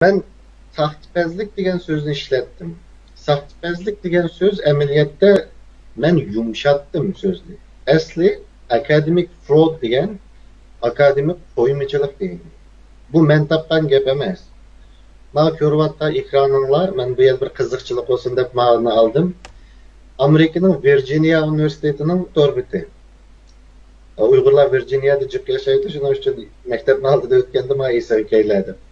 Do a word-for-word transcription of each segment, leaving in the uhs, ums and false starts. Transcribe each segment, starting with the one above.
مەن ساختىپەزلىك دېگەن سۆزنى ئىشلەتتىم. ساختىپەزلىك دېگەن سۆز ئەمەلىيەتتە مەن يۇمشاتتىم سۆزنى. ئەسلى ئاكادېمىك فرود دېگەن ئاكادېمىك قويمىچىلىق دېگەن. بۇ مەن تاپقان گەپ ئەمەس. مانا كۆرۈۋاتقان ئېكرانىڭلار، مەن بۇ يەردە بىر قىزىقچىلىق بولسۇن دەپ ماۋۇنى ئالدىم. ئامېرىكىنىڭ ۋىرجىنىيە ئۇنىۋېرسىتېتىنىڭ تور بېتى. ئۇيغۇرلار ۋىرجىنىيەدە جىق ياشايدۇ، شۇنىڭ ئۈچۈن مەكتەپنىڭ ئالدىدا ئۆتكەندە مانا ئېسىگە كەيلەردىم.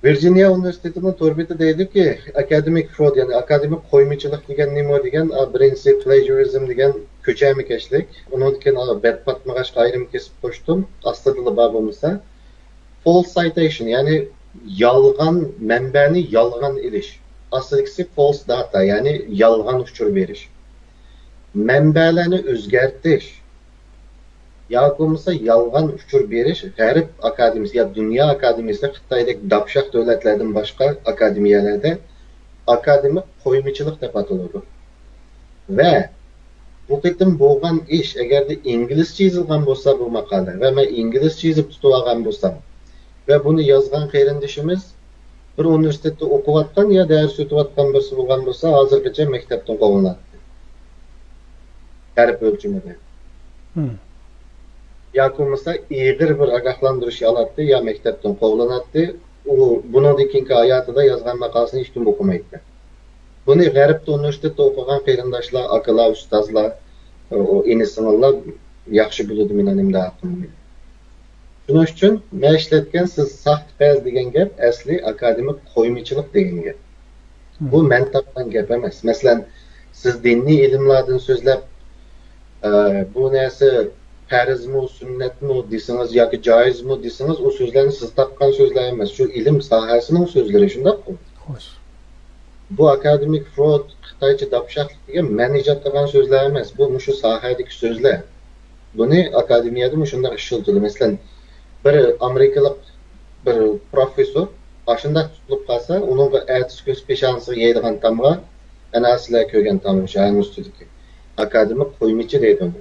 ۋىرجىنىيە ئۇنىۋېرسىتېتىنىڭ تور بېتى دەيدۇكى، ئاكادېمىك فرود، يەنى ئاكادېمىك قويمىچىلىق دېگەن نېمە دېگەن، ئا، بىرىنچىسى پلېجۇرىزم دېگەن كۆچەرمىكەشلىك. ئۇنىڭدىن كېيىن، ئا، بەت پاتمىغاچقا ئايرىم كېسىپ قوشتۇم. ئاستىدىلا بار بولمىسا. فولس سايتېيشن، يەنى يالغان مەنبەنى يالغان ئېلىش. ئاستىدىكىسى فولس داتا، يەنى يالغان ئۇچۇر بېرىش. مەنبەلەرنى ئۆزگەرتىش ياكى بولمىسا يالغان ئۇچۇر بېرىش غەرب ئاكادېمىيىسى يا دۇنيا ئاكادېمىيىسى، خىتايدەك داپشاق دۆلەتلەردىن باشقا ئاكادېمىيەلەردە ئاكادېمىك قويمىچىلىق دەپ ئاتىلىدۇ. ۋە بۇ قېتىم بولغان ئىش، ئەگەردە ئىنگلىزچە يېزىلغان بولسا بۇ ماقالە ۋە مەن ئىنگلىزچە يېزىپ تۇتۇۋالغان بولسام ۋە بۇنى يازغان قېرىندىشىمىز بىر ئۇنىۋېرسىتېتتا ئوقۇۋاتقان يا دەرس ئۆتۈۋاتقان بىرسى بولغان بولسا، ھازىرغىچە مەكتەپتىن قوغلىناتتى. غەرب ئۆلچىمىدە. ياكى بولمىسا ئېغىر بىر ئاگاھلاندۇرۇش ئالاتتى يا مەكتەپتىن قوغلىناتتى. ئۇ بۇنىڭدىن كېيىنكى ھاياتىدا يازغان ماقالىسىنى ھېچكىم ئوقۇمايتتى. بۇنى غەربتە ئۇنىۋېرسىتېتتا ئوقۇغان قېرىنداشلار، ئاكىلار، ئۇستازلار، ئۇ ئىنى-سىڭىللار ياخشى بىلىدۇ مېنىڭ نېمە دەپ ھەققىمنى. شۇنىڭ ئۈچۈن مەن ئىشلەتكەن سىز ساختىپەز دېگەن گەپ ئەسلى ئاكادېمىك قويمىچىلىق دېگەن گەپ. بۇ مەن تاپقان گەپ ئەمەس. مەسىلەن، سىز دىنىي ئىلىملاردىن سۆزلەپ، ئە، بۇ نەرسە پەرزمۇ، سۈننەتمۇ دېسىڭىز ياكى جايىزمۇ دېسىڭىز، ئۇ سۆزلەرنى سىز تاپقان سۆزلەر ئەمەس. شۇ ئىلىم ساھەسىنىڭ سۆزلىرى، شۇنداققۇ؟ خوش. بۇ ئاكادېمىك فرود، خىتايچە داپشاقلىق دېگەن مەن ئىجاد قىلغان سۆزلەر ئەمەس. بۇ مۇشۇ ساھەدىكى سۆزلەر. بۇنى ئاكادېمىيەدە مۇشۇنداق ئىشلىتىدۇ. مەسىلەن، بىر ئامېرىكىلىق بىر پروفېسسور ئاشۇنداق تۇتۇلۇپ قالسا، ئۇنىڭغا ئەتىسى كۈنسى پېشانىسىغا يەيدىغان تامغا ئەنە سىلەر كۆرگەن تامغا، شۇ ھەنگ ئۈستىدىكى ئاكادېمىك قويمىچى دەيدۇ.